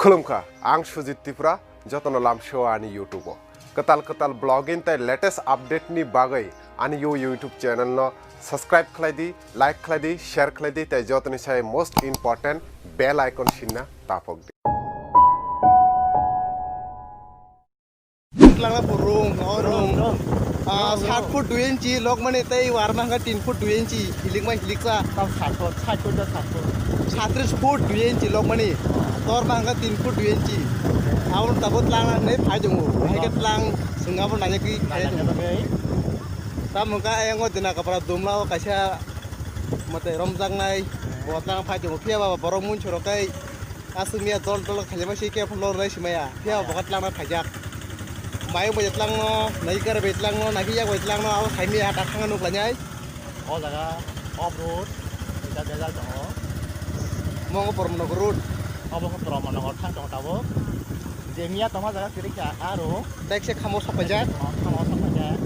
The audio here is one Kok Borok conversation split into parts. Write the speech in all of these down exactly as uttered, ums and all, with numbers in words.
Khulumkha, ang Sujit Tripura, jotono lamsio ani YouTube o. Kwtal kwtal vlogging tei latest update ni bagwi ani yo YouTube channel no subscribe khlai di, like khlai di, share khlai di, tei jotoni sai most important bell icon sinna tapok di. Tlangna pho rung, o rung. Ah, sat foot dui inchi lokmani tei warma hwnka tin foot dui inchi, hilikma hiliksa. Tam sat foot, sat foot da sat foot. Satris foot dui inchi lokmani, torma hwnka tin foot dui inchi. Aboni tabuk tlangna hwnwi phai tongo. Hai khe tlang swngabo najakgwi phai tongo. Tam hwnka ayang o dina kapra dumla o kaisa mwtai romjaknai bo tlang phai tongo. Phiya ba borok munchoro kai. Aswk miya dol dol khaijama se khe phano nai simaya. Phiya bo khe tlangna phaijak. Mayung bai tlangno, nai kar bai tlangno, nai yak bai tlangno, abo saimaya ta thang nuk lainai. O jaga off road, ita bejal tongo. Mongo Boromnogor road. Obo khe Boromnogor thang tongo tabuk. Je miya tongma jaga kwrwi kha aro. Taikse khamo sok paijak. Khamo sok paijak.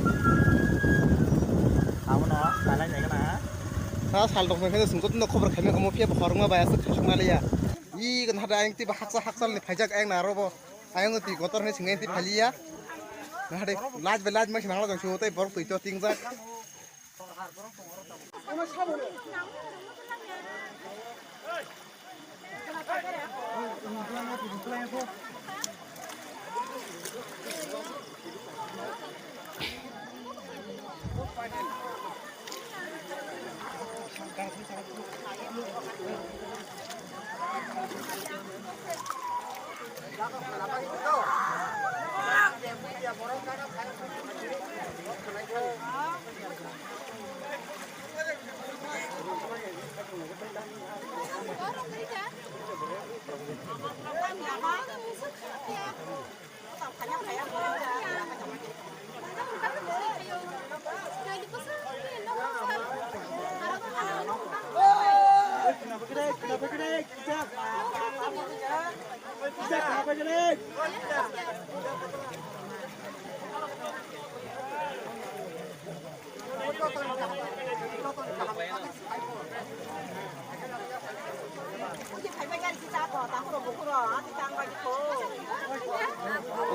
Abono nalai nai gana. Ta sal tong khe sungkot no khobor khaimya kamo phiya bo khorokma bai aswk khasuk naliya. Ih, kan hada ayang tiba haksa haksa ni phaijak ayang na robo. Ayang ti kotor ni singai ti phaliya. Na hade laj be laj ma sinang la jong sutai borok tui to tingjak.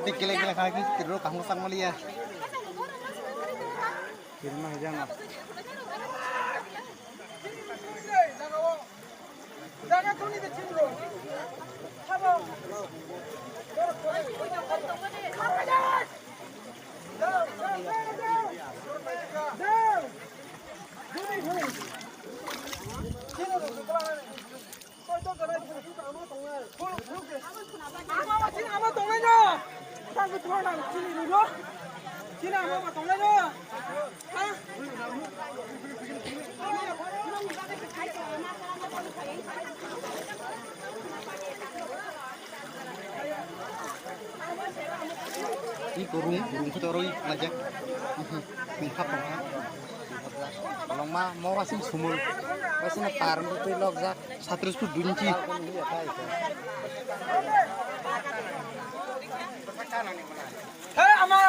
Iti kile kile khana kile kiro kahmo sang maliya. Kiro na hajana. Iko rung, rung khe toro i majak. Ni hap tong ha. Kolongma mo wasing sumul. Wasing na par twi lok jak. Satris tu dunji. Hey, ama.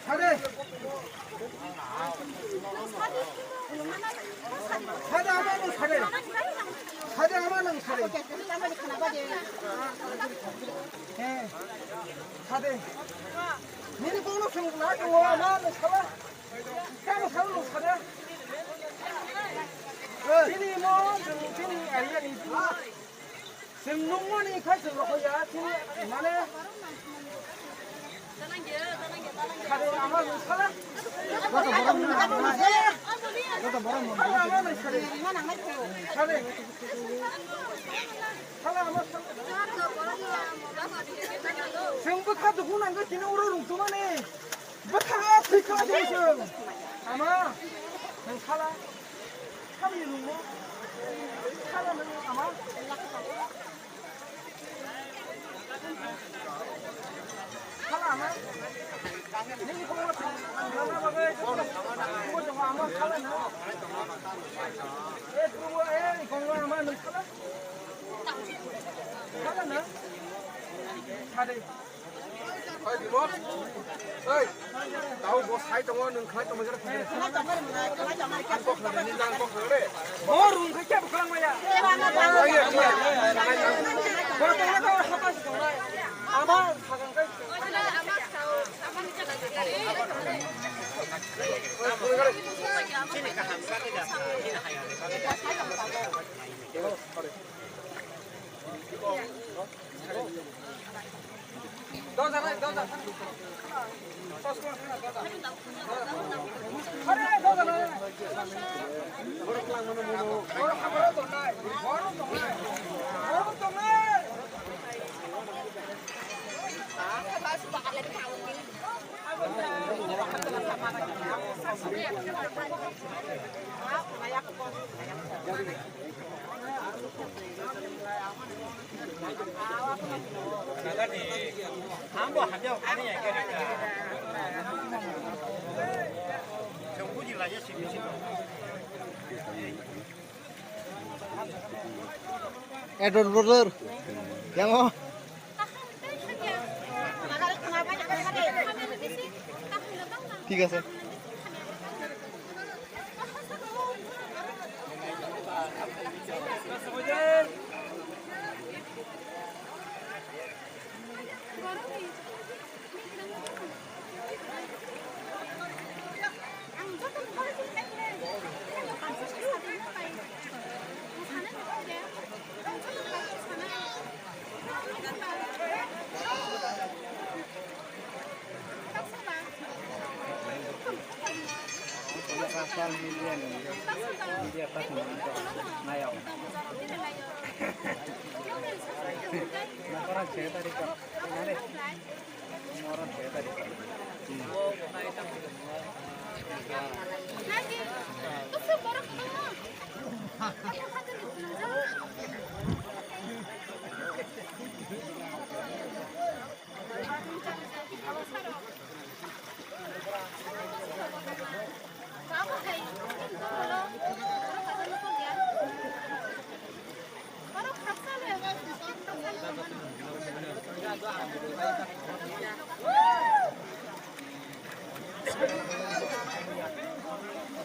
Sade. Sade, ama nung sade. Sade, ama nung sade. He. Sade. Nini bono sung na, ama nung sala. Tamo sala nung sade. Tini mo, tini, tini, ari, ari. Chwng nungmani khai chwng rokho ya, chini mane. Sade ama nung sala. Joto borok nung sala. Joto borok nung sala. Sade ama nung sala. Sade. Sala ama sala. Chwng bwkha dukhu nangkhe tini oro rungtumani. Bwkha thwi kha de chwng. Ama, nung sala. Sala nung ama. Hey, Bimol. Hey, tau bo sai tongo, nwng khlai tongma jora phai. Ang kok khlai, nini jang kok khlai re. Bo rung khe kebo khlai maya. Bo tongna tong hapa si tongnai. Ama sagang kai. Edward brother, yang o. ঠিক আছে।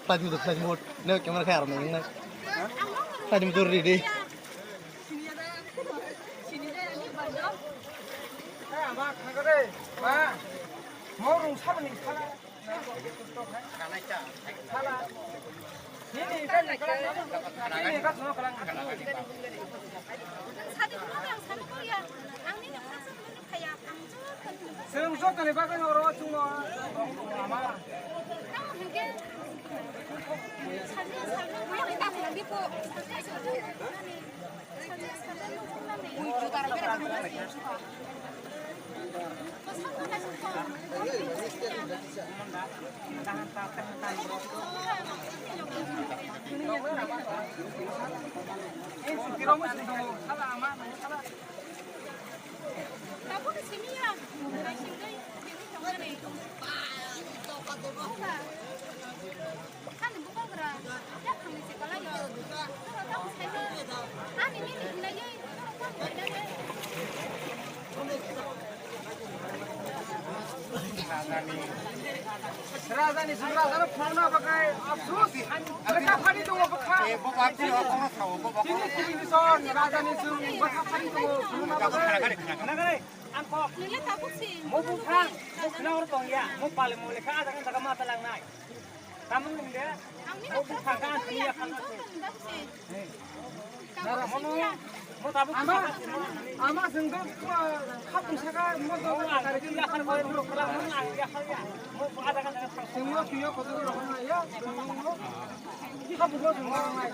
Flight mode, flight mode. No, camera khai arok nai nai. Flight mode ready. Hey, ama, khakade, ma. Mo rung sabani khala. Chwng jotoni bagwi oro chwngno. Rajani sung rajano phone na bakai afsus. Bwkha phani tongo bwkha. Tini tini son rajani sung bwkha phani tongo phone na bakai. Mo buphang, mo khna oro tongya, mo pale mo lekha, ah jaga jaga ma talangnai. Tamung nung de, mo buphang ka ang thangya khan. Ama, ama sengdo, khapung saka, mo do, kare kiri akan kore bro, kala mo ang ya kaya. Mo ada kan sengdo kiyo kotor rohana ya, khapung ko sengdo nai.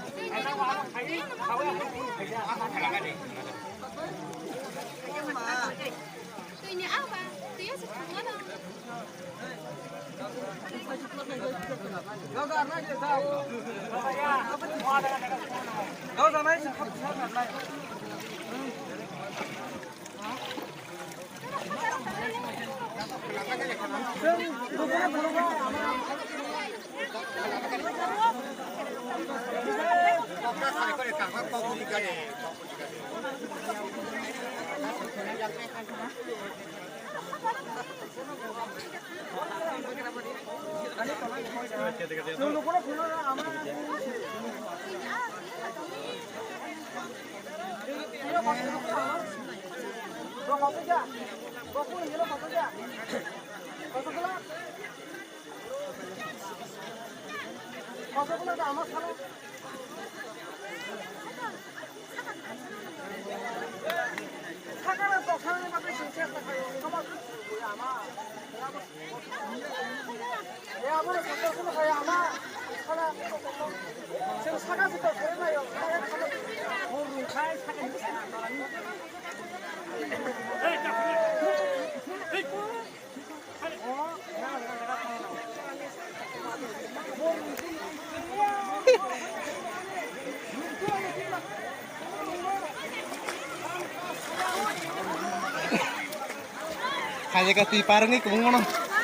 Khaje ka twi parwngwi kwbangma no.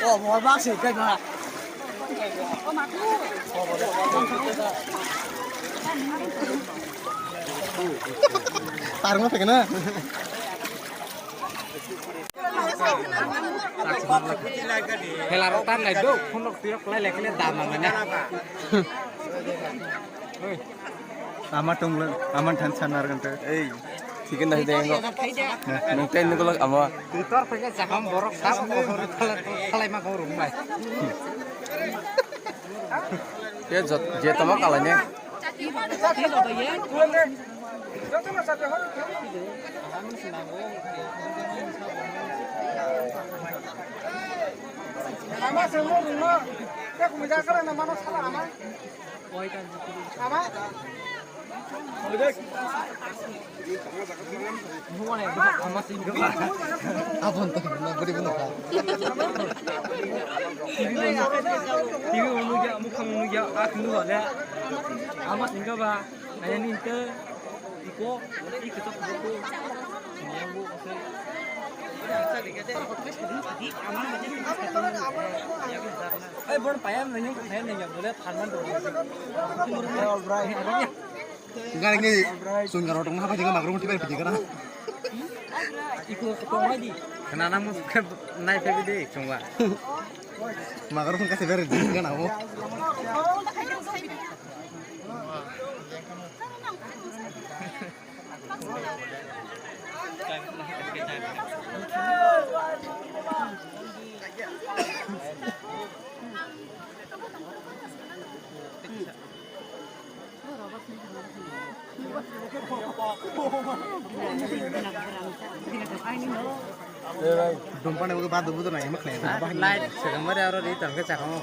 O, mo bak se kai ba. Parwngma phaikhe na. Khela rok tan nai do, phone rok twi rok lai lai khe dam nang na. Ama tonglo, ama than sanar ganta. Ei, chicken dai dengo. Nung ten nung lok ama. Tor phaikhe jaham borok sab ko hor khalai ma ko rum bai. Ye jot, je tamo kalai ne. Ama se mo mo. Te ko ja kala na mano sala ama. Abon to na guri bono kha. T V unu ya, mukhang unu ya, ak unu wale. Ama singga ba, aya ni inte, iko, iko to ko. Ai bon payam nang, payam nang, bole pharman to. Gari ni sungar otong ma pajinga magrum tiba pijinga na. Iku ko mai di. Kana namu ke nai pe di chungwa. Magrum ka se ber di kana mo. Dumpani ugi badu budu nai mak nai. Light sekamari aro ri tangke chakamo.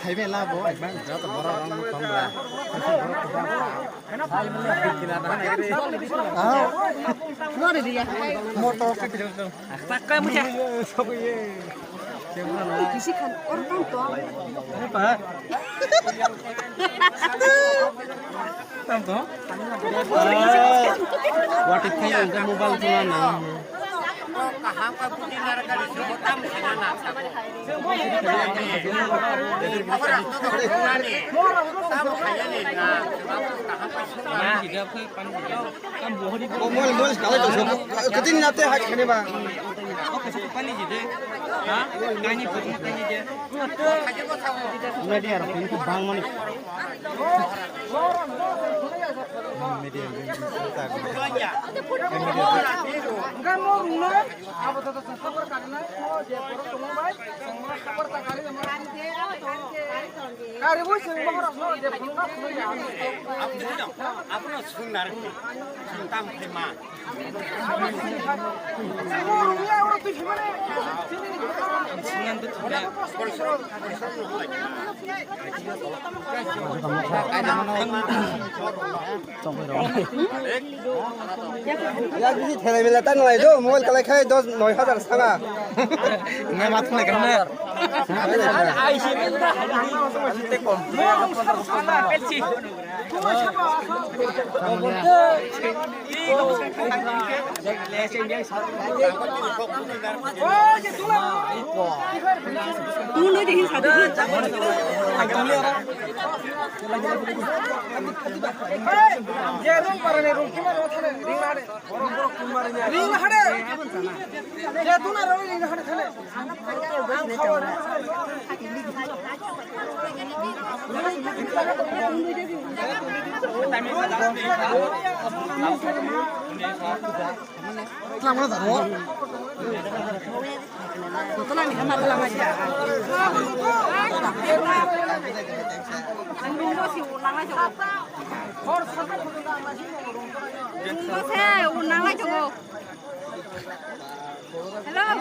Hai be la bo, ekbar joto borok rong tong bra. Motor ke tidak tahu. Takka mucha. Kisi khan or tong to. Tam to. Wati khai ang mobile tuna na. Kaham ka buti nar kari subo tam khana na. Tam khaya ni na. Kaham ka subo. Mol mol kalai to. Ketin nate hak khane ba. Media rok ini bang mani. Media rok ini tak. Kari bo sing bo rok no je phunukha phunukya. Abono sung narwkdi, sung tam khe ma. Sung narwkdi. Ya, bisi thelai mela ta nai do, mobile kalai khai dos, noi hajar sanga. Ngai mat nai kan na. Ai si ni da. Te kom. Tunggu ni di satu. Je rung parani rung kimar thane ring hade. Ring hade. Je tuna rung ring hade thane. Hello.